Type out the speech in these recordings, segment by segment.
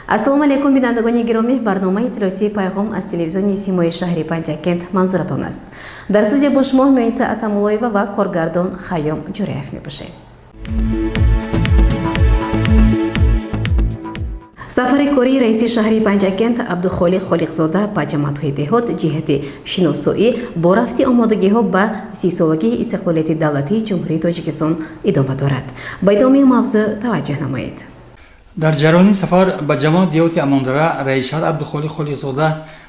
Ассалому алайкум, бинандагони гиромӣ. Барномаи иттилоотии «Пайғом» аз телевизиони Симои шаҳри Панҷакент манзуратон аст. Дар студия бо шумо Муиса Атамуллоева ва коргардон Хайём Ҷураев мебошем. Сафари кории раиси шаҳри Панҷакент Абдухолиқ Холиқзода ба ҷамоатҳои деҳот ҷиҳати шиносоӣ бо рафти омодагиҳо ба 30-солагии истиқлолияти давлатии Ҷумҳурии Тоҷикистон идома дорад. Ба идомаи мавзӯъ таваҷҷӯҳ намоед. Дар ҷараёни сафар ба ҷамоат деҳоти Амондара раисшаҳр Абдухолиқ Холиқзода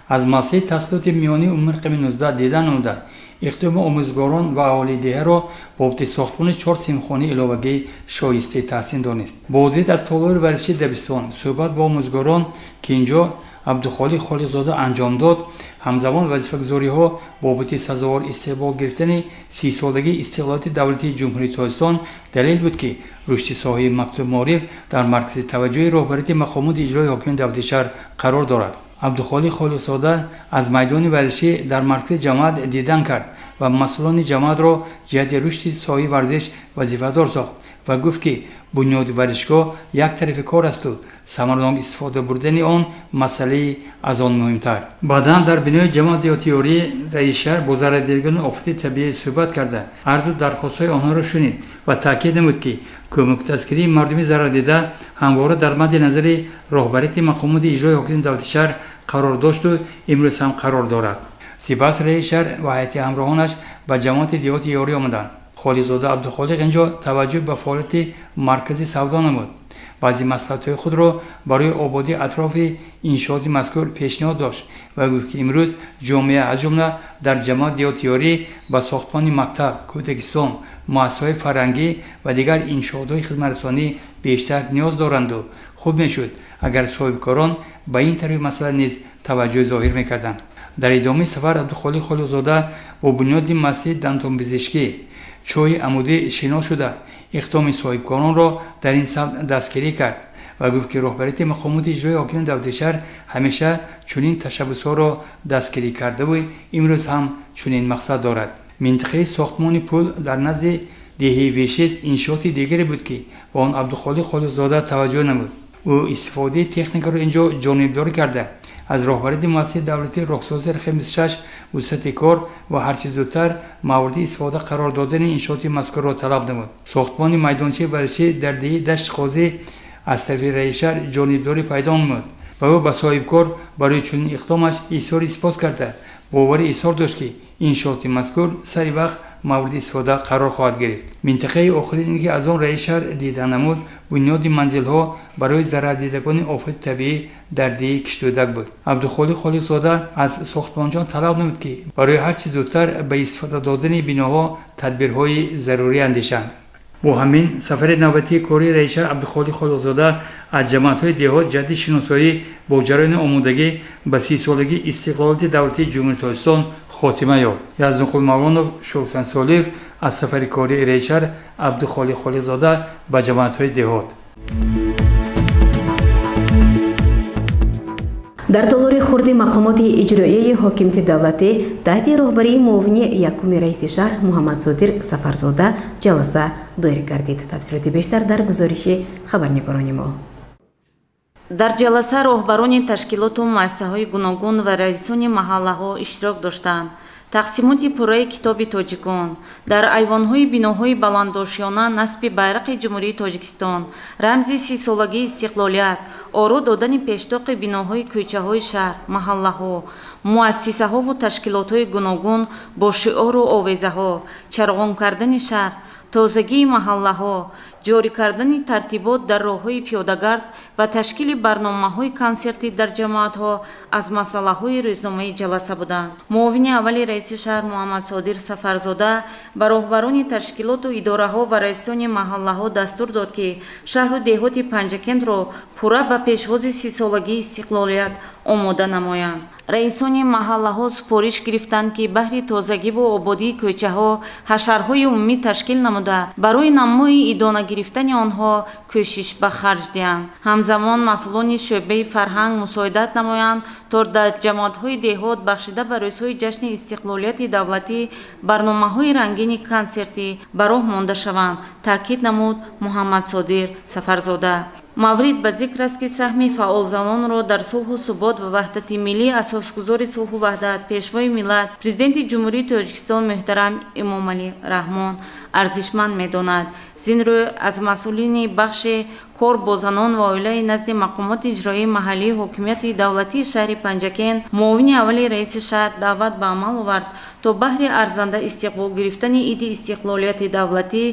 аз муассисаи таҳсилоти миёнии умумии рақами 19 дида намуда, иқдоми омӯзгорон ва аҳолии деҳаро бобати сохтмони чор синфхонаи иловагӣ шоистаи таҳсин донист. Боздид аз толори варзишии дабистон, суҳбат бо омӯзгорон, ки ин ҷо Абдухолиқ Холиқзода анҷом дод, ҳамзамон вазифагузориҳо бобати сазовор истиқбол гирифтани 30-солагии истиқлолияти давлатии Ҷумҳурии Тоҷикистон далел буд, ки рушди соҳаи мактуб маориф дар маркази таваҷҷӯҳи роҳбарияти мақомоти иҷрои ҳокимияти давлати шаҳр қарор дорад. Абдухолиқ Холиқзода аз майдони варзишӣ дар маркази ҷамоат дидан кард ва масъулони ҷамоатро ҷиҳати рушди соҳаи варзиш вазифадор сохт ва гуфт, ки бунёди варзишгоҳ як тарафи кор асту самаранок истифода бурдани он масъалаи аз он муҳимтар. Баъдан дар бинои ҷамоат деҳотиёрӣ раиси шаҳр бо зарардидагони офати табиӣ суҳбат карда, арзу дархостҳои онҳоро шунид ва таъкид намуд, ки кӯмаку дастгирии мардуми зарардида ҳамвора дар мадди назари роҳбарияти мақомоти иҷрои ҳокимияти давлати шаҳр қарор дошту имрӯз ҳам қарор дорад. Сипас раиси шаҳр ва ҳайати ҳамроҳонаш ба ҷамоати деҳоти Ёрӣ омаданд. Холиқзода Абдухолиқ ин ҷо таваҷҷӯҳ ба фаъолияти маркази савдо намуд, баъзе маслиҳатҳои худро барои ободии атрофи иншооти мазкур пешниҳод дошт ва гуфт, ки имрӯз ҷомеа, аз ҷумла дар ҷамоат деҳотиёрӣ, ба сохтмони мактаб, кӯдакистон, муассисаҳои фарҳангӣ ва дигар иншоотҳои хизматрасонӣ бештар ниёз доранду хуб мешуд, агар соҳибкорон ба ин тарафи масъала низ таваҷҷӯҳ зоҳир мекарданд. Дар идомаи сафар Абдухолиқ Холиқзода бо бунёди муассисаи дандонпизишкӣ чоҳи амудӣ шинос шуда, иқдоми соҳибкоронро дар ин самт дастгирӣ кард ва гуфт, ки роҳбарияти мақомоти иҷрои ҳокимияти давлати шаҳр ҳамеша чунин ташаббусҳоро дастгирӣ кардаву имрӯз ҳам чунин мақсад дорад. Минтақаи сохтмони пул дар назди деҳаи Вешист иншооти дигаре буд, ки ба он Абдухолиқ Холиқзода таваҷҷӯҳ намуд. Ӯ истифодаи техникаро ин ҷо ҷонибдорӣ карда, аз роҳбарияти муассисаи давлатии роҳсозии рақами 26 вусъати кор ва ҳарчи зудтар мавриди истифода қарор додани иншооти мазкурро талаб намуд. Сохтмони майдончаи варзишӣ дар деҳаи Дашти Қозӣ аз тарафи раиси шаҳр ҷонибдорӣ пайдо намуд ва ӯ ба соҳибкор барои чунин иқдомаш изҳори сипос карда, боварӣ изҳор дошт, ки иншооти мазкур сари вақт мавриди истифода қарор хоҳад гирифт. Минтақаи охирине, ки аз он раиси шаҳр дида намуд, бунёди манзилҳо барои зарардидагони офати табиӣ дар деҳаи Киштӯдак буд. Абдухолиқ Холиқзода аз сохтмончиён талаб намуд, ки барои ҳарчи зудтар ба истифода додани биноҳо тадбирҳои зарурӣ андешанд. Бо ҳамин сафари навбатии кории раисшаҳр Абдухолиқ Холиқзода аз ҷамоатҳои деҳот ҷиҳати шиносоӣ бо ҷараёни омодагӣ ба 30-солагии истиқлолияти давлатии Ҷумҳурии Тоҷикистон хотима ёфт. Яздонқул Мавлонов, Шоҳусан Солиев аз сафари кории раисшаҳр Абдухолиқ Холиқзода ба ҷамоатҳои деҳот. Дар толори хурди мақомоти иҷроияи ҳокимияти давлатӣ таҳти роҳбарии муовини якуми раиси шаҳр Муҳаммадсодир Сафарзода ҷаласа доир гардид. Тафсилоти бештар дар гузориши хабарнигорони мо. Дар ҷаласа роҳбарони ташкилоту муассисаҳои гуногун ва раисони маҳаллаҳо иштирок доштанд. Тақсимоти пурраи китоби тоҷикон, дар айвонҳои биноҳои баландошёна насби байрақи Ҷумҳурии Тоҷикистон, рамзи 30-солагии истиқлолият, оро додани пештоқи биноҳои кӯчаҳои шаҳр, маҳаллаҳо, муассисаҳову ташкилотҳои гуногун бо шиору овезаҳо, чароғон кардани шаҳр, тозагии маҳаллаҳо, ҷорӣ кардани тартибот дар роҳҳои пиёдагард ва ташкили барномаҳои консертӣ дар ҷамоатҳо аз масъалаҳои рӯзномаи ҷаласа буданд. Муовини аввали раиси шаҳр Муҳаммадсодир Сафарзода ба роҳбарони ташкилоту идораҳо ва раисони маҳаллаҳо дастур дод, ки шаҳру деҳоти Панҷакентро пурра ба пешвози 30-солагии истиқлолият омода намоянд. Раисони маҳаллаҳо супориш гирифтанд, ки баҳри тозагиву ободии кӯчаҳо ҳашарҳои умумӣ ташкил намуда, барои намои идона гирифтани онҳо кӯшиш ба харҷ диҳанд. Ҳамзамон масъулони шӯъбаи фарҳанг мусоидат намоянд, то дар ҷамоатҳои деҳот бахшида ба рӯзҳои ҷашни истиқлолияти давлатӣ барномаҳои рангини консертӣ ба роҳ монда шаванд, таъкид намуд Муҳаммадсодир Сафарзода. Маврид ба зикр аст, ки саҳми фаъолзанонро дар сулҳу субот ва ваҳдати миллӣ асосгузори сулҳу ваҳдат, Пешвои миллат, Президенти Ҷумҳурии Тоҷикистон муҳтарам Эмомалӣ Раҳмон арзишманд медонад. Зин рӯ аз масъулини бахши кор бо занон ва оилаи назди мақомоти иҷроии маҳаллии ҳокимияти давлатии шаҳри Панҷакент муовини аввали раиси шаҳр даъват ба амал овард, то баҳри арзанда истиқбол гирифтани Иди истиқлолияти давлатӣ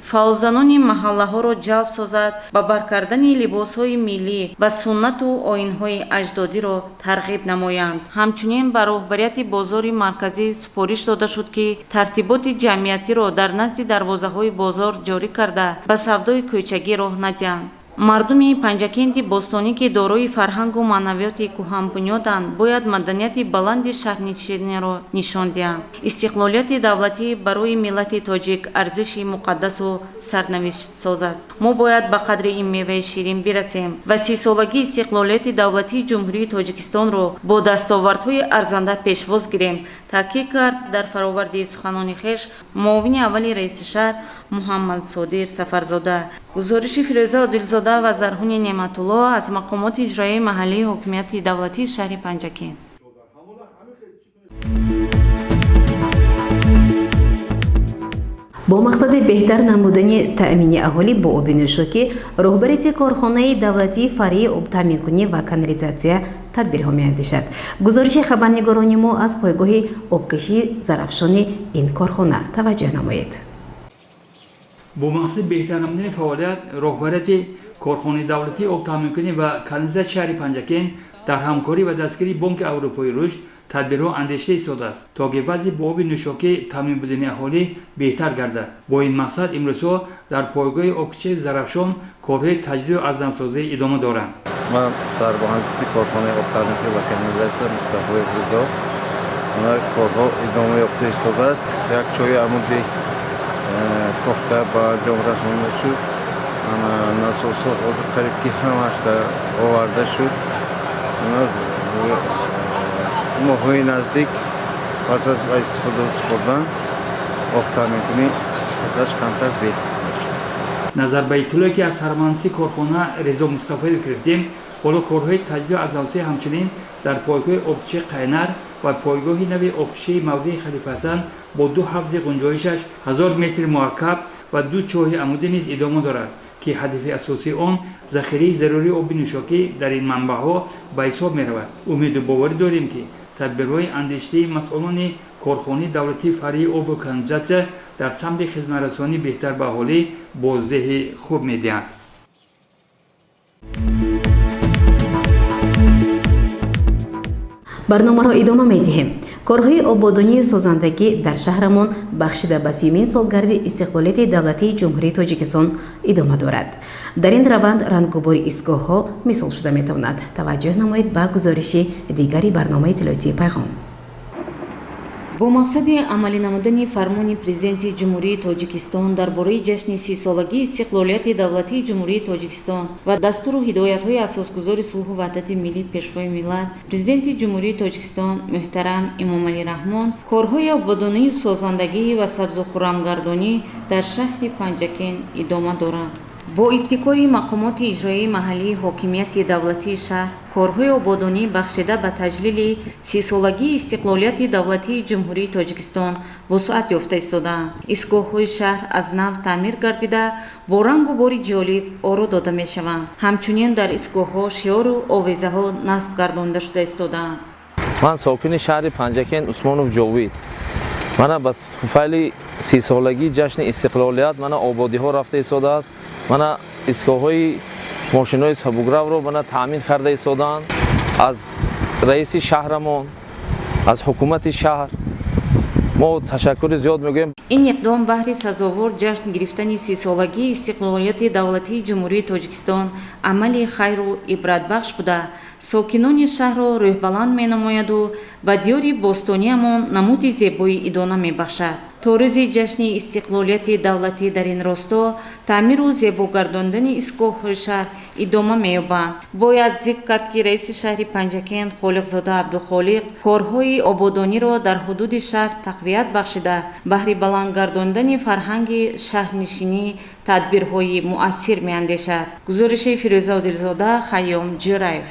фаъолзанони маҳаллаҳоро ҷалб созад, ба бар кардани либосҳои миллӣ ва суннату оинҳои аҷдодиро тарғиб намоянд. Ҳамчунин ба роҳбарияти бозори марказӣ супориш дода шуд, ки тартиботи ҷамъиятиро дар назди дарвозаҳои бозор ҷорӣ карда, ба савдои кӯчагӣ роҳ надиҳанд. Мардуми Панҷакенти бостонӣ, ки дорои фарҳангу маънавиёти кӯҳанбунёданд, бояд маданияти баланди шаҳрнишиниро нишон диҳанд. Истиқлолияти давлатӣ барои миллати тоҷик арзиши муқаддасу сарнавиштсоз аст. Мо бояд ба қадри ин меваи ширин бирасем ва 30-солагии истиқлолияти давлатии Ҷумҳурии Тоҷикистонро бо дастовардҳои арзанда пешвоз гирем, таъкид кард дар фароварди суханони хеш муовини аввали раиси шаҳр Муҳаммадсодир Сафарзода. Гузориши Фирӯза Одилзода ва Зарҳуни Неъматулло аз мақомоти иҷроияи маҳаллии ҳокимияти давлатии шаҳри Панҷакент. Бо мақсади беҳтар намудани таъмини аҳолӣ бо оби нӯшокӣ, роҳбарияти корхонаи давлатии фаръии обтаъминкунӣ ва канализатсия тадбирҳо меандешад. Гузориши хабарнигорони мо аз пойгоҳи обкашии Зарафшони ин корхона таваҷҷӯҳ намоед. Бо мақсади беҳтар намудани фаъолият, роҳбарияти корхонаи давлатии обтаъминкунӣ ва канализатсияи шаҳри Панҷакент дар ҳамкорӣ ва дастгирии Бонки Аврупои рушд тадбирҳо андешида истодааст, то ки вазъи бо оби нӯшокӣ таъмин будани аҳолӣ беҳтар гардад. Бо ин мақсад имрӯзҳо дар пойгоҳи обкашии Зарафшон корҳои таҷдиду азнавсозӣ идома доранд. Ман сармуҳандиси корхонаи обтаъминкунӣ ва канализатсия Мустафоев Ризо. Корҳо идома ёфта истодааст. Як чоҳи амуди кофта ба анҷом расонда шуд. Насосҳо ҳозир қариб ки ҳамаш оварда шуд. Моҳҳои наздик пас аз ба истифода супурдан обтаъминкунӣ истифодааш камтар беҳтар мешавад. Назар ба иттилое, ки аз сармуҳандиси корхона Ризо Мустафоев гирифтем, ҳоло корҳои таҷдиду азнавсозӣ ҳамчунин дар пойгоҳи обкашии Қайнар ва пойгоҳи нави обкашии мавзеи Халифа Ҳасан бо ду ҳавзи ғунҷоишаш 1000 метри мураккаб ва ду чоҳи амудӣ низ идома дорад, ки ҳадафи асосии он захираи зарурии оби нӯшокӣ дар ин манбаъҳо ба ҳисоб меравад. Умеду боварӣ дорем, ки тадбирҳои андешидаи масъулони корхонаи давлатии фаръии обу канализатсия дар самти хизматрасонии беҳтар ба аҳолӣ боздиҳи хуб медиҳанд. Барномаро идома медиҳем. Корҳои ободонию созандагӣ дар шаҳрамон бахшида ба 30-умин солгарди истиқлолияти давлатии Ҷумҳурии Тоҷикистон идома дорад. Дар ин раванд рангубори истгоҳҳо мисол шуда метавонад. Таваҷҷӯҳ намоед ба гузориши дигари барномаи иттилоотии Пайғом. Бо мақсади амалӣ намудани фармони Президенти Ҷумҳурии Тоҷикистон дар бораи ҷашни 30-солагии истиқлолияти давлатии Ҷумҳурии Тоҷикистон ва дастуру ҳидоятҳои асосгузори сулҳу ваҳдати миллӣ, Пешвои миллат, Президенти Ҷумҳурии Тоҷикистон муҳтарам Эмомалӣ Раҳмон, корҳои ободонию созандагӣ ва сабзу хуррамгардонӣ дар шаҳри Панҷакент идома доранд. Бо ибтикори мақомоти иҷроияи маҳаллии ҳокимияти давлатии шаҳр, корҳои ободонӣ бахшида ба таҷлили 30-солагии истиқлолияти давлатии Ҷумҳурии Тоҷикистон вусъат ёфта истодаанд. Истгоҳҳои шаҳр аз нав таъмир гардида, бо рангу бори ҷолиб оро дода мешаванд. Ҳамчунин дар истгоҳҳо шиору овезаҳо насб гардонида шуда истодаанд. Ман сокини шаҳри Панҷакент Усмонов Ҷовид. Мана ба туфайли 30-солагии ҷашни истиқлолият мана ободиҳо рафта истодааст. Мана истгоҳҳои мошинҳои сабукравро мана таъмин карда истодаанд. Аз раиси шаҳрамон, аз ҳукумати шаҳр мо ташаккури зиёд мегӯем. Ин иқдом баҳри сазовор ҷашн гирифтани 30-солагии истиқлолияти давлатии Ҷумҳурии Тоҷикистон амали хайру ибратбахш буда, сокинони шаҳрро рӯҳбаланд менамояду ба диёри бостониямон намуди зебои идона мебахшад. То рӯзи ҷашни истиқлолияти давлатӣ дар ин росто таъмиру зебогардондани истгоҳҳои шаҳр идома меёбанд. Бояд зикр кард, ки раиси шаҳри Панҷакент Холиқзода Абдухолиқ корҳои ободониро дар ҳудуди шаҳр тақвият бахшида, баҳри баланд гардондани фарҳанги шаҳрнишинӣ тадбирҳои муассир меандешад. Гузориши Фирӯза Одилзода, Хайём Ҷӯраев.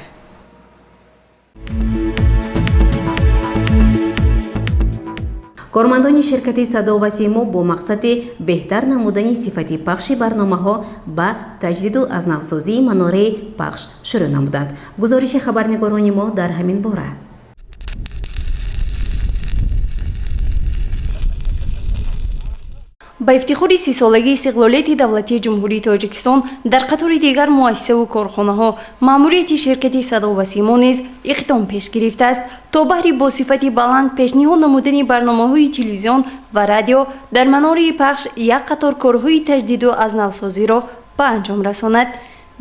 Кормандони ширкати «Садо ва симо» бо мақсади беҳтар намудани сифати пахши барномаҳо ба таҷдиду аз навсозии манораи пахш шурӯъ намуданд. Гузориши хабарнигорони мо дар ҳамин бора. Ба ифтихори 30-солагии истиқлолияти давлатии Ҷумҳурии Тоҷикистон дар қатори дигар муассисаву корхонаҳо маъмурияти ширкати «Садо ва симо» низ иқдом пеш гирифтааст, то баҳри бо сифати баланд пешниҳод намудани барномаҳои телевизион ва радио дар манораи пахш як қатор корҳои таҷдиду аз навсозиро ба анҷом расонад.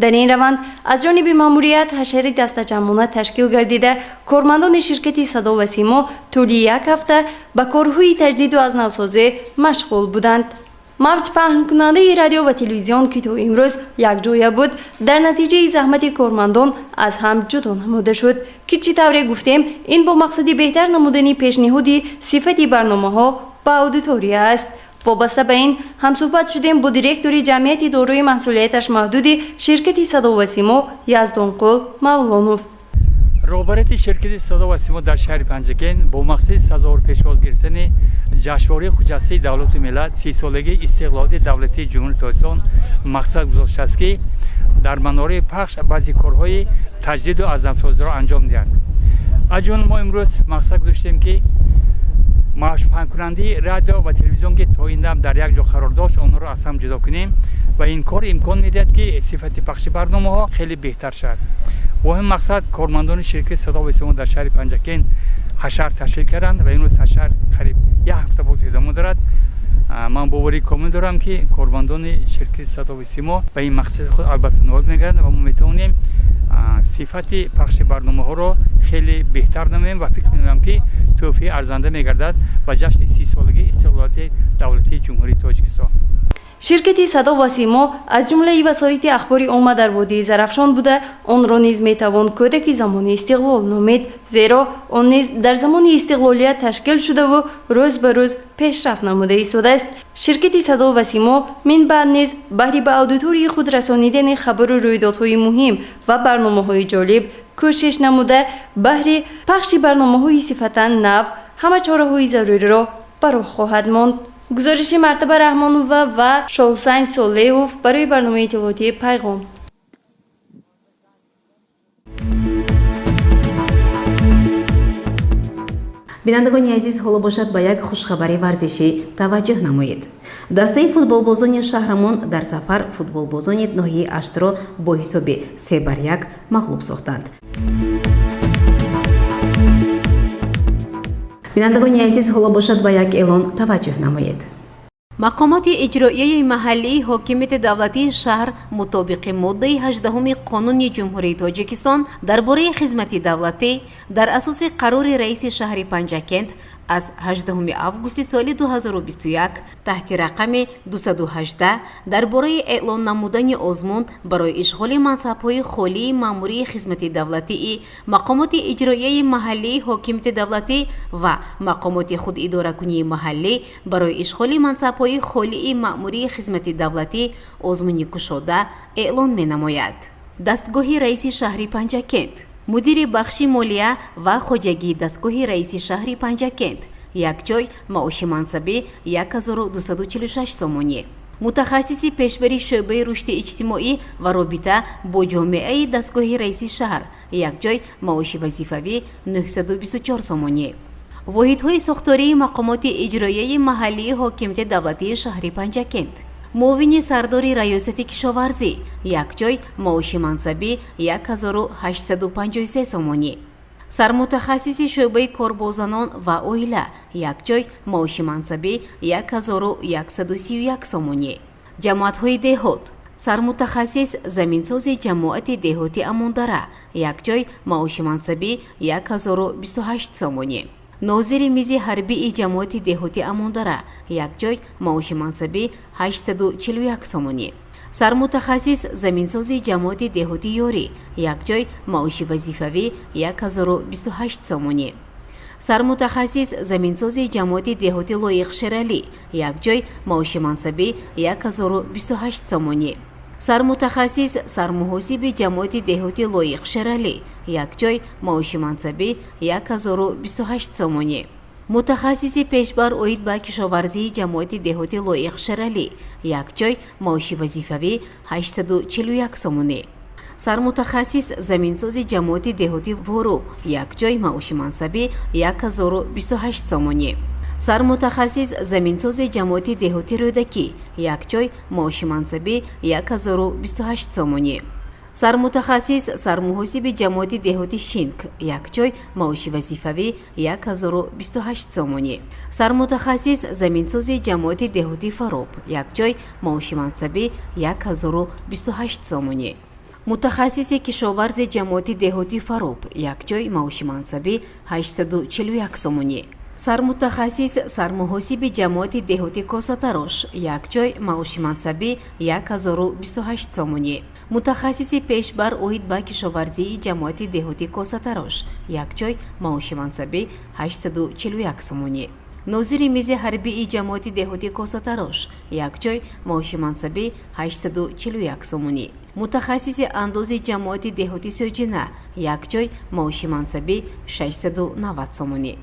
Дар ин раванд аз ҷониби маъмурият ҳашари дастаҷамъона ташкил гардида, кормандони ширкати «Садо ва симо» тӯли як ҳафта ба корҳои таҷдиду аз навсозӣ машғул буданд. Мавҷ паҳнкунандаи радио ва телевизион, ки то имрӯз якҷоя буд, дар натиҷаи заҳмати кормандон аз ҳам ҷудо намуда шуд, ки чӣ тавре гуфтем, ин бо мақсади беҳтар намудани пешниҳоди сифати барномаҳо ба аудитория аст. Вобаста ба ин ҳамсӯҳбат шудем бо директори ҷамъияти дорои маҳсулияташ маҳдуди ширкати «Садо ва симо» Яздонқул Мавлонов. Роҳбарияти ширкати «Садо ва симо» дар шаҳри Панҷакент бо мақсади сазовор пешвоз гирифтани ҷашнвораи хуҷастаи давлату миллат, 30-солагии истиқлолияти давлатии Ҷумҳурии Тоҷикистон мақсад гузоштааст, ки дар манораи пахш баъзе корҳои таҷдиду азнавсозиро анҷом диҳанд. Аз ҷумла мо имрӯз мақсад гузоштем, ки мавҷпаҳнкунандаи радио ва телевизион, ки то ин дам дар як ҷо қарор дошт, онҳоро аз ҳам ҷудо кунем ва ин кор имкон медиҳад, ки сифати пахши барномаҳо хеле беҳтар шавад. Бо ҳамин мақсад кормандони ширкати «Садо ва симо» дар шаҳри Панҷакент ҳашар ташкил карданд ва имрӯз ҳашар қариб як ҳафта боз идома дорад. Ман боварии комил дорам, ки кормандони ширкати «Садо ва симо» ба ин мақсади худ албатта ноил мегарданд ва мо метавонем сифати пахши барномаҳоро хеле беҳтар намоем ва фикр мекунам, ки тӯҳфаи арзанда мегардад ба ҷашни 30-солагии истиқлолияти давлатии Ҷумҳурии Тоҷикистон. Ширкати «Садо ва симо» аз ҷумлаи васоити ахбори омма дар водии Зарафшон буда, онро низ метавон кӯдаки замони истиқлол номид, зеро он низ дар замони истиқлолият ташкил шудаву рӯз ба рӯз пешрафт намуда истодааст. Ширкати «Садо ва симо» минбаъд низ баҳри ба аудиторияи худ расонидани хабару рӯйдодҳои муҳим ва барномаҳои ҷолиб кӯшиш намуда, баҳри пахши барномаҳои сифатан нав ҳама чораҳои заруриро ба роҳ хоҳад монд. Гузориши Мартаба Раҳмонова ва Шоҳусайн Солеҳов барои барномаи иттилоотии «Пайғом». Бинандагони азиз, ҳоло бошад, ба як хушхабари варзишӣ таваҷҷӯҳ намоед. Дастаи футболбозони шаҳрамон дар сафар футболбозони ноҳияи Аштро бо ҳисоби 3-1 мағлуб сохтанд. Бинандагони азиз, ҳоло бошад, ба як эълон таваҷҷӯҳ намоед. Мақомоти иҷроияи маҳаллии ҳокимияти давлатии шаҳр мутобиқи моддаи 18-уми Қонуни Ҷумҳурии Тоҷикистон дар бораи хизмати давлатӣ дар асоси қарори раиси шаҳри Панҷакент аз 18 августи соли 2021 таҳти рақами 218 дар бораи эълон намудани озмун барои ишғоли мансабҳои холии маъмурии хизмати давлатии мақомоти иҷроияи маҳаллии ҳокимияти давлатӣ ва мақомоти худидоракунии маҳаллӣ барои ишғоли мансабҳои холии маъмурии хизмати давлатӣ озмуни кушода эълон менамояд. Дастгоҳи раиси шаҳри Панҷакент, мудири бахши молия ва хоҷагии дастгоҳи раиси шаҳри Панҷакент, якҷой маоши мансабӣ 1246 сомонӣ, мутахассиси пешбари шӯъбаи рушди иҷтимоӣ ва робита бо ҷомеаи дастгоҳи раиси шаҳр, якҷой маоши вазифавӣ 924 сомонӣ. Воҳидҳои сохтории мақомоти иҷроияи маҳаллии ҳокимияти давлатии шаҳри Панҷакент, муовини сардори раёсати кишоварзӣ, якҷой маоши мансабӣ 1853 сомонӣ, сармутахассиси шӯъбаи кор бо занон ва оила, якҷой маоши мансабӣ 1131 сомонӣ. Ҷамоатҳои деҳот, сармутахассис заминсози ҷамоати деҳоти Амондара, якҷой маоши мансабӣ 1028 сомонӣ. Нозири мизи ҳарбии ҷамоати деҳоти Амондара, якҷой, маоши мансабӣ 841 сомонӣ. Сармутахассис заминсози ҷамоати деҳоти Ёрӣ, якҷой, маоши вазифавӣ 1028 сомонӣ. Сармутахассис заминсози ҷамоати деҳоти Лоиқ Шералӣ, якҷой, маоши мансабӣ 1028 сомонӣ. Сармутахассис сармуҳосиби ҷамоати деҳоти Лоиқ Шералӣ, якҷой, маоши мансабӣ 1028 сомонӣ. Мутахассиси пешбар оид ба кишоварзии ҷамоати деҳоти Лоиқ Шералӣ, якҷой, маоши вазифавӣ 841 сомонӣ. Сармутахассис заминсози ҷамоати деҳоти Вору, якҷой, маоши мансабӣ 1028 сомонӣ. Сармутахассис заминсози ҷамоати деҳоти Рӯдакӣ, якҷой, маоши мансабӣ 1028 сомонӣ. Сармутахассис сармуҳосиби ҷамоати деҳоти Шинк, якҷой, маоши вазифавӣ 1028 сомонӣ. Сармутахассис заминсози ҷамоати деҳоти Фароб, якҷой, маоши мансабӣ 1028 сомонӣ. Мутахассиси кишоварзи ҷамоати деҳоти Фароб, якҷой, маоши мансабӣ 841 сомонӣ. Сармутахассис сармуҳосиби ҷамоати деҳоти Косатарош, якҷой, маоши мансабӣ 1028 сомонӣ. Мутахассиси пешбар оид ба кишоварзии ҷамоати деҳоти Косатарош, якҷой, маоши мансабӣ 841 сомонӣ. Нозири мизи ҳарбии ҷамоати деҳоти Косатарош, якҷой, маоши мансабӣ 841 сомонӣ. Мутахассиси андози ҷамоати деҳоти Сӯҷина, якҷой, маоши мансабӣ 690 сомонӣ.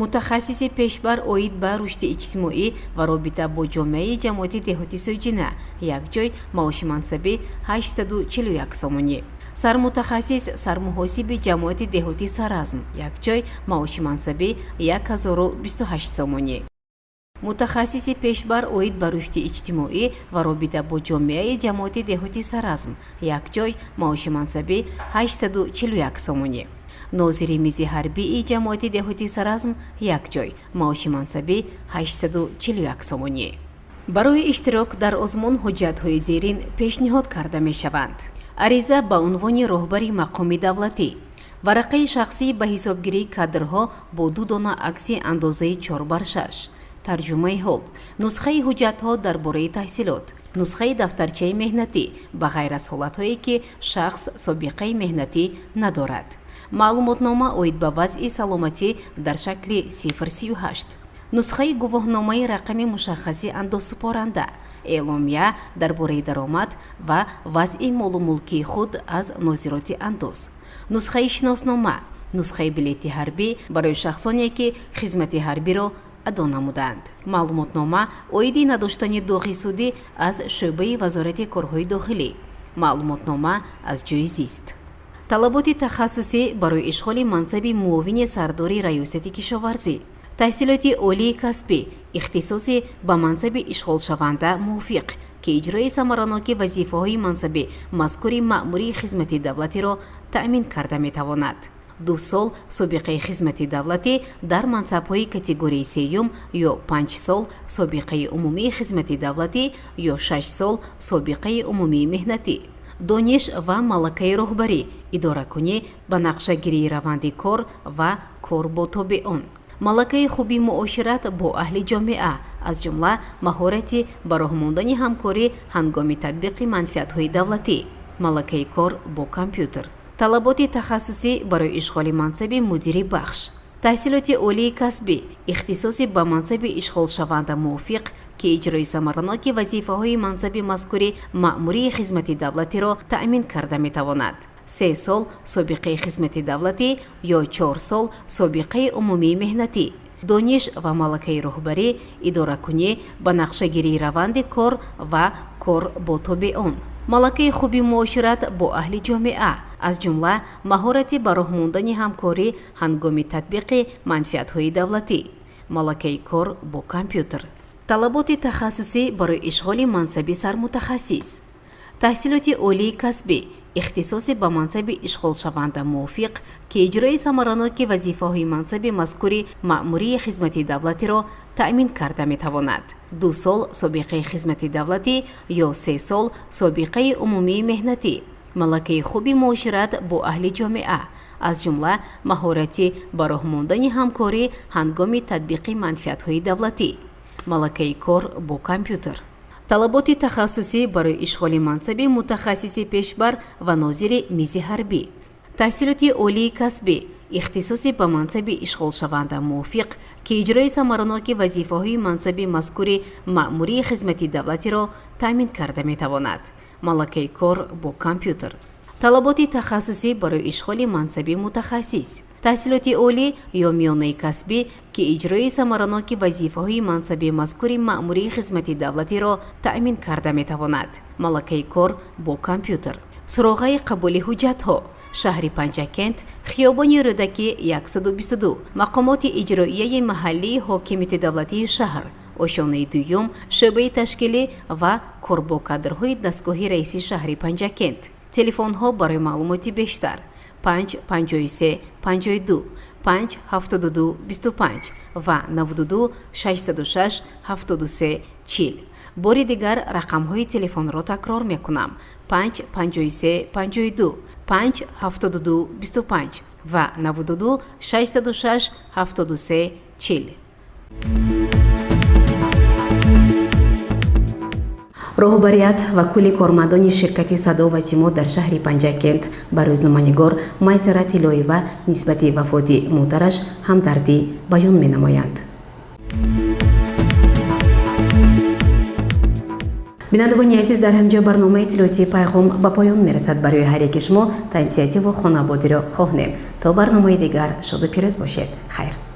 Мутахассиси пешбар оид ба рушди иҷтимоӣ ва робита бо ҷомеаи ҷамоати деҳоти Сӯҷина, якҷой, маоши мансабӣ 841 сомонӣ. Сармутахассис сармуҳосиби ҷамоати деҳоти Саразм, якҷой, маоши мансабӣ 1028 сомонӣ. Мутахассиси пешбар оид ба рушди иҷтимоӣ ва робита бо ҷомеаи ҷамоати деҳоти Саразм, якҷой, маоши мансабӣ 841 сомонӣ. Нозири мизи ҳарбии ҷамоати деҳоти Саразм, якҷой, маоши мансабӣ 841 сомонӣ. Барои иштирок дар озмун ҳуҷҷатҳои зерин пешниҳод карда мешаванд: ариза ба унвони роҳбари мақоми давлатӣ, варақаи шахсӣ ба ҳисобгирии кадрҳо бо ду дона акси андозаи 4 бар 6, тарҷумаи ҳол, нусхаи ҳуҷҷатҳо дар бораи таҳсилот, нусхаи дафтарчаи меҳнатӣ, ба ғайр аз ҳолатҳое ки шахс собиқаи меҳнатӣ надорад, маълумотнома оид ба вазъи саломатӣ дар шакли 038, нусхаи гувоҳномаи рақами мушаххаси андозсупоранда, эъломия дар бораи даромад ва вазъи молу мулкии худ аз нозироти андоз, нусхаи шиноснома, нусхаи билети ҳарбӣ барои шахсоне ки хизмати ҳарбиро адо намуданд, маълумотнома оиди надоштани доғи судӣ аз шӯъбаи Вазорати корҳои дохилӣ, маълумотнома аз ҷойи зист. Талаботи тахассусӣ барои ишғоли мансаби муовини сардори раёсати кишоварзӣ: таҳсилоти олии касбӣ, ихтисоси ба мансаби ишғолшаванда мувофиқ, ки иҷрои самараноки вазифаҳои мансаби мазкури маъмурии хизмати давлатиро таъмин карда метавонад, 2 сол собиқаи хизмати давлатӣ дар мансабҳои категорияи сеюм ё 5 сол собиқаи умумии хизмати давлатӣ ё 6 сол собиқаи умумии меҳнатӣ, дониш ва малакаи роҳбарӣ, идоракунӣ, ба нақшагирии раванди кор ва кор бо тобеон, малакаи хуби муошират бо аҳли ҷомеа, аз ҷумла маҳорати ба роҳ мондани ҳамкорӣ ҳангоми татбиқи манфиатҳои давлатӣ, малакаи кор бо компютер. Талаботи тахассусӣ барои ишғоли мансаби мудири бахш: таҳсилоти олии касбӣ, ихтисоси ба мансаби ишғолшаванда мувофиқ, ки иҷрои самараноки вазифаҳои мансаби мазкури маъмурии хизмати давлатиро таъмин карда метавонад, 3 сол собиқаи хизмати давлатӣ ё 4 сол собиқаи умумии меҳнатӣ, дониш ва малакаи роҳбарӣ, идоракунӣ, ба нақшагирии раванди кор ва кор бо тобеон, малакаи хуби муошират бо аҳли ҷомеа, аз ҷумла маҳорати ба роҳ мондани ҳамкорӣ ҳангоми татбиқи манфиатҳои давлатӣ, малакаи кор бо компютер. Талаботи тахассусӣ барои ишғоли мансаби сармутахассис: таҳсилоти олии касбӣ, ихтисоси ба мансаби ишғолшаванда мувофиқ, ки иҷрои самараноки вазифаҳои мансаби мазкури маъмурии хизмати давлатиро таъмин карда метавонад, 2 сол собиқаи хизмати давлатӣ ё 3 сол собиқаи умумии меҳнатӣ, малакаи хуби муошират бо аҳли ҷомеа. Аз ҷумла маҳорати ба роҳ мондани ҳамкорӣ ҳангоми татбиқи манфиатҳои давлатӣ, малакаи кор бо компютер. Талаботи тахассусӣ барои ишғоли мансаби мутахассиси пешбар ва нозири мизи ҳарбӣ. Таҳсилоти олии касбӣ, ихтисоси ба мансаби ишғолшаванда мувофиқ, ки иҷрои самараноки вазифаҳои мансаби мазкури маъмурии хизмати давлатиро таъмин карда метавонад. Малакаи кор бо компютер. Талаботи тахассусӣ барои ишғоли мансаби мутахассис. Таҳсилоти олӣ ё миёнаи касбӣ, ки иҷрои самараноки вазифаҳои мансаби мазкури маъмурии хизмати давлатиро таъмин карда метавонад. Малакаи кор бо компютер. Суроғаи қабули ҳуҷҷатҳо: шаҳри Панҷакент, хиёбони Рӯдакӣ 122, мақомоти иҷроияи маҳаллии ҳокимияти давлатии шаҳр, ошёнаи дуюм, шӯъбаи ташкилӣ ва кор бо кадрҳои дастгоҳи раиси шаҳри Панҷакент. Телефонҳо барои маълумоти бештар: 5 53 52, 5 72 25 ва 92 606 73 40. Бори дигар рақамҳои телефонро такрор мекунам: 5 53 52, 5 72 25 ва 92 606 73 40. Роҳбарият ва кулли кормандони ширкати «Садо ва симо» дар шаҳри Панҷакент ба рӯзноманигор Майсара Тиллоева нисбати вафоти модараш ҳамдардӣ баён менамоянд. Бинандагони азиз, дар ҳамҷо барномаи иттилоотии «Пайғом» ба поён мерасад. Барои ҳар яки шумо тансиҳативу хонободиро хоҳнем. То барномаи дигар шоду пирӯз бошед. Хайр.